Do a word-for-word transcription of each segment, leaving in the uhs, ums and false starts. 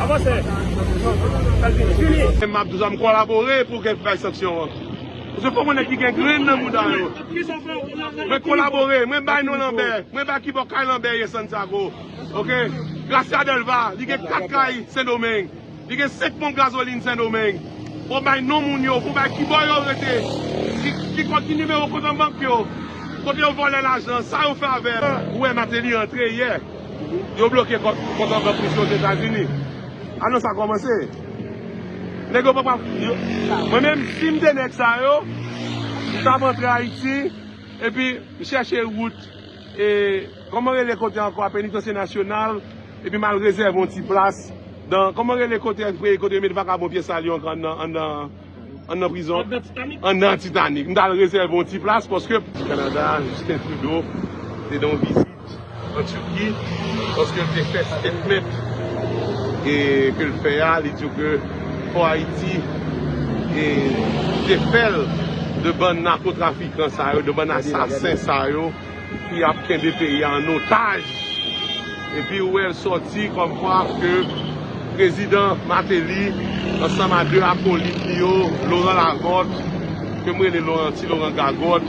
Avanse. Fè l vini. Vini. M ap toujou m kolabore pou ke bay sanksyon an. Paske fò konnen ki gen grenn nan mouda yo. Mwen kolabore, mwen bay non Lanbè, mwen bay kibò kay Lanbè ye Santiago. Oke? Gracia Delva, li gen kat kay Sendomeng. Li gen senk ponp gazolin Sendomeng. Fò bay non moun yo, fò bay kibò yo rete. Ki, ki kont, ki nimewo kont an bank yo. Kote yo vòlè lajan, sa yo fè avè l. Ou wè Martelly antre yè. Yo bloke kont, kont an bank misye Ozetazini. Anons sa kòmanse. Nèg yo pa pa. Yo, mwen menm, si m te nèg sa yo, m t ap antre Ayiti, epi m chèche wout, e, kòman rele kote ankò a, Penitansye Nasyonal, epi m al rezève yon ti plas dan, kòman rele kote, kote yo met vakabon pye sal yo ankò anndan, anndan, anndan prizon? Anndan Titanic. Anndan Titanic. M t al rezève yon ti plas paske Kanada, Justin Trudeau, te nan yon vizit an Tiki, paske l te fè statement e ke l fè a, li di ke fò Ayiti e defè l de bann nakotrafikan sa yo, de bann asasen sa yo ki ap kenbe peyi a an otaj. Epi ou wè l sòti kòmkwa ke Prezidan Martelly, ansanm a de akolit li yo, Laurent Lagòt, ke m rele Laurent, Ti Laurent Gagòt,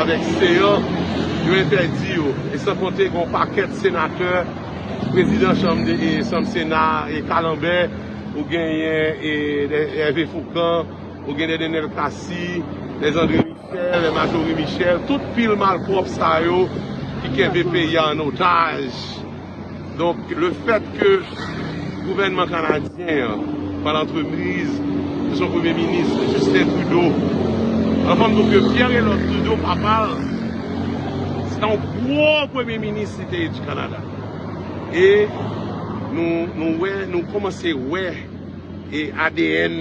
avèk Céant, yo entèdi yo. E san konte gen yon pakèt senatè, prezidan chanm de, e, chanm Sena, e Kalanbè, ou genyen, e, Hervé Fourcand, ou gen Dènèl Cassy, lè André Michel, lè Majorie Michel, tout pil malpwòp sa yo ki kenbe peyi a an otaj. Donk, le fèt ke gouvènman kanadyen an, pa lantrepriz de son premye minis, Justin Trudeau, anfòm, donk, Pierre Elliott Trudeau, papa l, se te yon gwo premye minis li te ye di Kanada. E nou, nou wè, nou kòmanse wè e A D N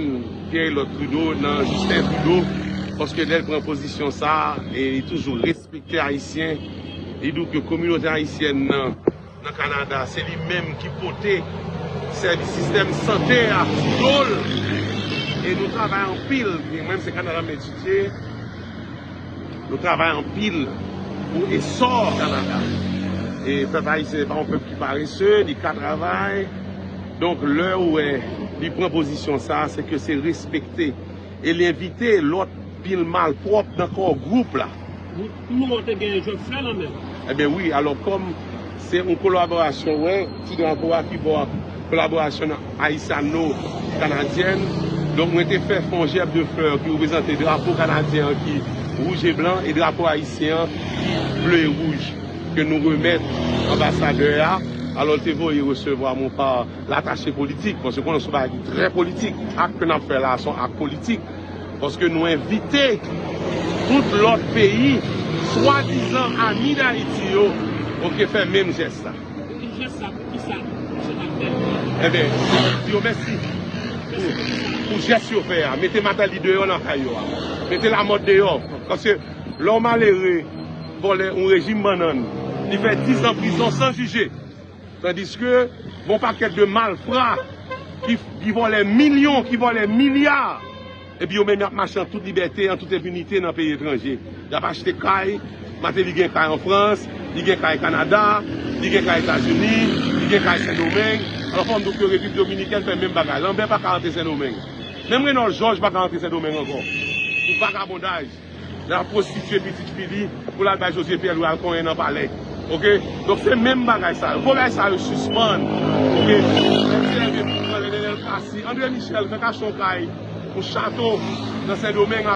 Pierre Elliott Trudeau nan Justin Trudeau, paske lè l pran pozisyon sa a, e li toujou respekte Ayisyen, li di w ke kominote ayisyèn nan, nan Kanada, se li menm ki pote sèvis sistèm sante a sou do l, e nou travay anpil, mwen menm se Kanada m etidye, nou travay anpil pou esò Kanada. E pèp ayisyen se pa yon pèp ki parese, li ka travay. Donk, lè ou wè li pran pozisyon sa, se ke se respekte. E li envite lòt pil malpwòp nan core group la. Wi, pou nou, ou te gen jwèt flè nan men l. Ebyen wi, alò, kòm se yon kolaborasyon, wè, ti drapo a ki bò kolaborasyon ayisyano-kanadyèn. Donk, mwen te fè fè yon jèb de flè ki reprezante drapo kanadyen an ki wouj e blan e drapo ayisyen an ki ble e wouj ke nou remèt anbasadè a. Alò, l te voye resevwa mwen pa latache politik, paske konnen se yon bagay ki trè politik. Ak ke n ap fè la, se yon ak politik. Paske nou envite tout lòt peyi, swadizan ami Dayiti yo, oke, fè menm jès la. Ki jès la, pou ki sa misye t ap fè? Ebyen, di yo mèsi pou, pou jès yo fè a. Mete Martelly deyò nan kay yo a. Mete Lamothe deyò. Paske lè yon malere vòlè yon rejim bannann, li fè diz an prizon san jije. Tandiske gon pakèt de malfra ki, ki vòlè milyon, ki vòlè milya, epi yo menm y ap mache an tout libète, an tout enpinite nan peyi etranje. Y ap achte kay, Martelly gen kay an Frans, li gen kay Kanada, li gen kay Etazini, li gen kay Sendomeng. Alò, fò m di w ke Repiblik Dominikèn fè menm bagay. Lanbè pa ka rantre Sendomeng. Menm Renold Georges pa ka rantre Sendomeng ankò. Pou vagabondaj. L ap pwostitye pitit fi li pou l al bay José Pierre Louis al konyen nan palè. Oke? Donk, se menm bagay sa yo. Fò bagay sa yo sispann. Oke? Mèt Hervé Fourcand, Daniel Cassy, André Michel, fèk achte yon kay, yon chato nan Sendomeng.